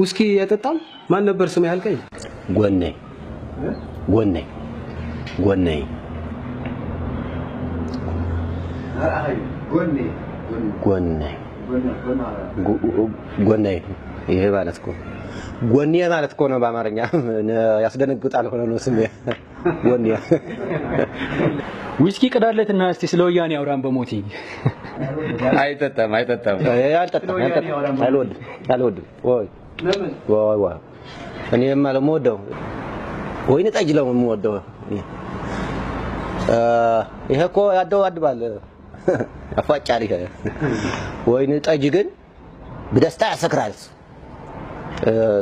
ውስኪ ያጠጣም ማን ነበር ስም ያልከኝ? ጎኔ ጎኔ ጎኔ ጎኔ ጎኔ ይሄ ማለት እኮ ጎኔ ማለት እኮ ነው በአማርኛ ያስደነግጣል። ሆነ ነው ስሜ ጎኔ። ዊስኪ ቅዳለትና እስቲ ስለ ወያኔ አውራን በሞቴ። አይጠጣም አይጠጣም። አልጠጣም አልወድም አልወድም። ወይ ወይ ወይ እኔማ ለምወደው ወይን ጠጅ ነው የምወደው። ይሄ እኮ ያደባድባል ያፋጫል። ይሄ ወይን ጠጅ ግን በደስታ ያሰክራል።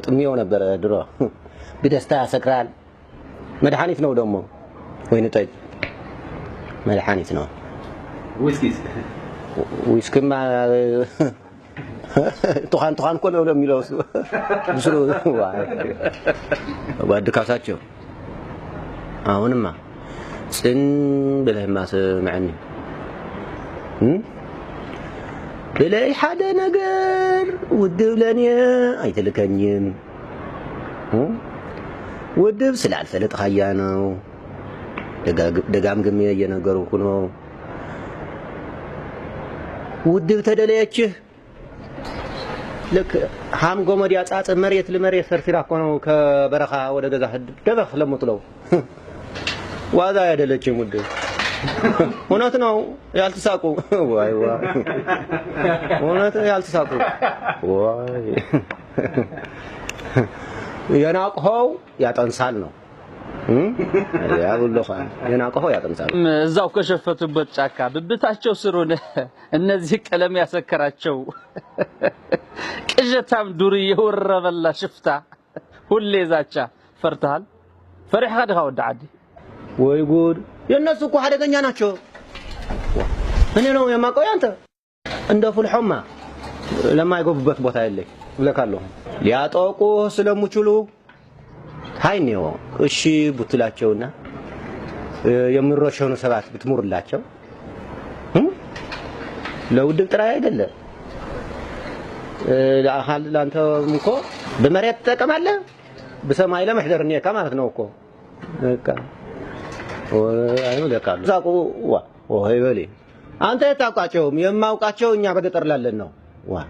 ጥሜው ነበረ ድሮ። በደስታ ያሰክራል። መድኃኒት ነው ደግሞ ወይን ጠጅ መድኃኒት ነው። ዊስኪስ ዊስኪማ ትኋን ትኋን እኮ ነው የሚለው እሱ። ብስሉ ጓድ ካሳቸው አሁንማ ጽን ብለህማ ስምዐኒ ብለይ ሓደ ነገር ውድብ ለእኔ አይትልከኝም። ውድብ ስላልፈለጥካያ ነው። ደጋግሜ እየነገርኩህ ነው። ውድብ ተደለየችህ ልክ ሃም ጎመድ ያጻጽ መሬት ለመሬት ሰርሲራ እኮ ነው ከበረኻ ወደ ገዛ ደበኽ ለምትለው ዋዛ አይደለችም ውድብ። እውነት ነው ያልተሳቁ ዋይ ዋይ እውነት ያልተሳቁ ዋይ የናቅኸው ያጠንሳል ነው ያብሎኻ የናቅኸው ያጠንሳል። እዛው ከሸፈቱበት ጫካ ብብታቸው ስር ሆነ እነዚህ ቀለም ያሰከራቸው ቅዠታም ዱርዬ ወረበላ ሽፍታ ሁሌ ዛቻ። ፈርተሃል? ፈሪሕኻ ዲኻ ወዲ ዓዲ? ወይ ጉድ! የእነሱ እኮ አደገኛ ናቸው። እኔ ነው የማውቀው። ያንተ እንደ ፉልሖማ ለማይገቡበት ቦታ የለኝ እልካለሁ። ሊያጠቁህ ስለሚችሉ ታይኔው እሺ ብትላቸውና የሚረሸኑ ሰባት ብትሙርላቸው ለውድብ ጥራይ አይደለም። ለአኻል ላንተም እኮ በመሬት ትጠቀማለህ በሰማይ ለመሕደር እኔካ ማለት ነው እኮ በቃ ወይ ለቃሉ ዛቁ ዋ ወይ በሌ አንተ የታውቃቸውም የማውቃቸው እኛ በገጠር ላለን ነው። ዋ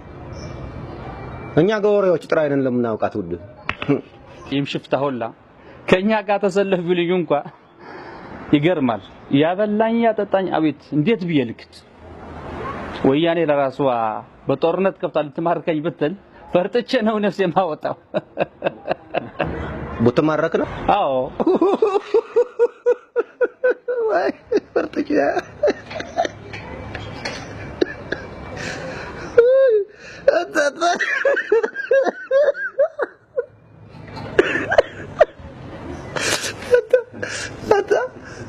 እኛ ገበሬዎች ጥራይነን ለምናውቃት ውድ ይህም ሽፍታ ሁላ ከኛ ጋር ተሰለፍ ቢሉኝ እንኳ ይገርማል። ያበላኝ ያጠጣኝ አቤት እንዴት ብዬ ልክት። ወያኔ ለራሷ በጦርነት ከፍታ ልትማርከኝ ብትል ፈርጥቼ ነው ነፍሴ የማወጣው። ብትማረክ ነው? አዎ ወይ ፈርጥቼ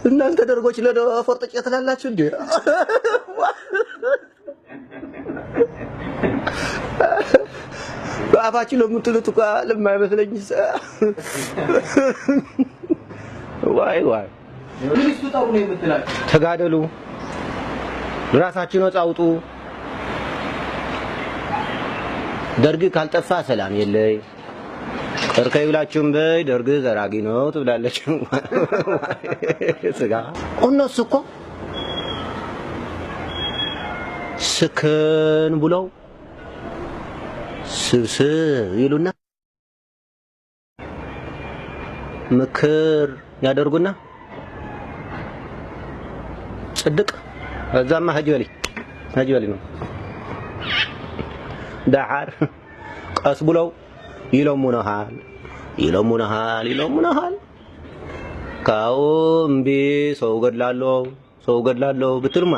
እናንተ ደርጎች ለፈርጥጬ ትላላችሁ እንዴ? በአፋችሁ ለምትሉት እኮ ለማይመስለኝ። ዋይ ዋይ ተጋደሉ፣ ራሳችሁን ነፃ አውጡ። ደርግ ካልጠፋ ሰላም የለይ። እርከይ ብላችሁም በይ ደርግ ዘራጊ ነው ትብላለች። ስጋ እነሱ እኮ ስክን ብለው ስብስብ ይሉና ምክር ያደርጉና ጽድቅ እዛማ ሂጅ በሊ ሂጅ በሊ ነው። ዳሓር ቀስ ብለው ይለሙንሃል ይለሙንሃል ይለሙንሃል። ካው እምቢ ሰው ገድላለሁ ሰው ገድላለሁ ብትልማ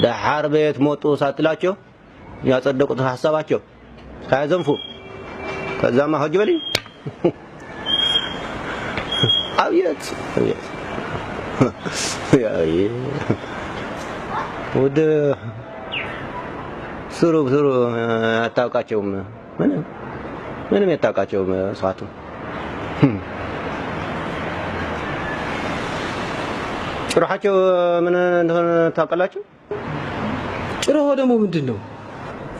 ዳሓር ቤት ሞጡ ሳትላቸው ያጸደቁት ሐሳባቸው ሳያዘንፉ ከዛማ ሂጅ በሊ አብየት አብየት ወደ ስሩ ስሩ አታውቃቸውም። ምንም ምንም የታውቃቸውም ሰዓቱ ጭሮሓቸው ምን እንደሆነ ታውቃላችሁ? ጭሮሆ ደግሞ ምንድን ነው?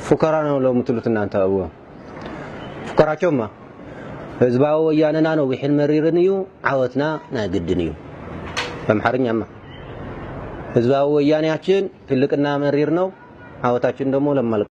ፉከራ ነው ለምትሉት እናንተ። ፍከራቸውማ ህዝባዊ ወያነና ነዊሕን መሪርን እዩ፣ ዓወትና ናይ ግድን እዩ። በአምሐርኛማ ህዝባዊ ወያኔያችን ትልቅና መሪር ነው፣ ዓወታችን ደግሞ ለማልቀ።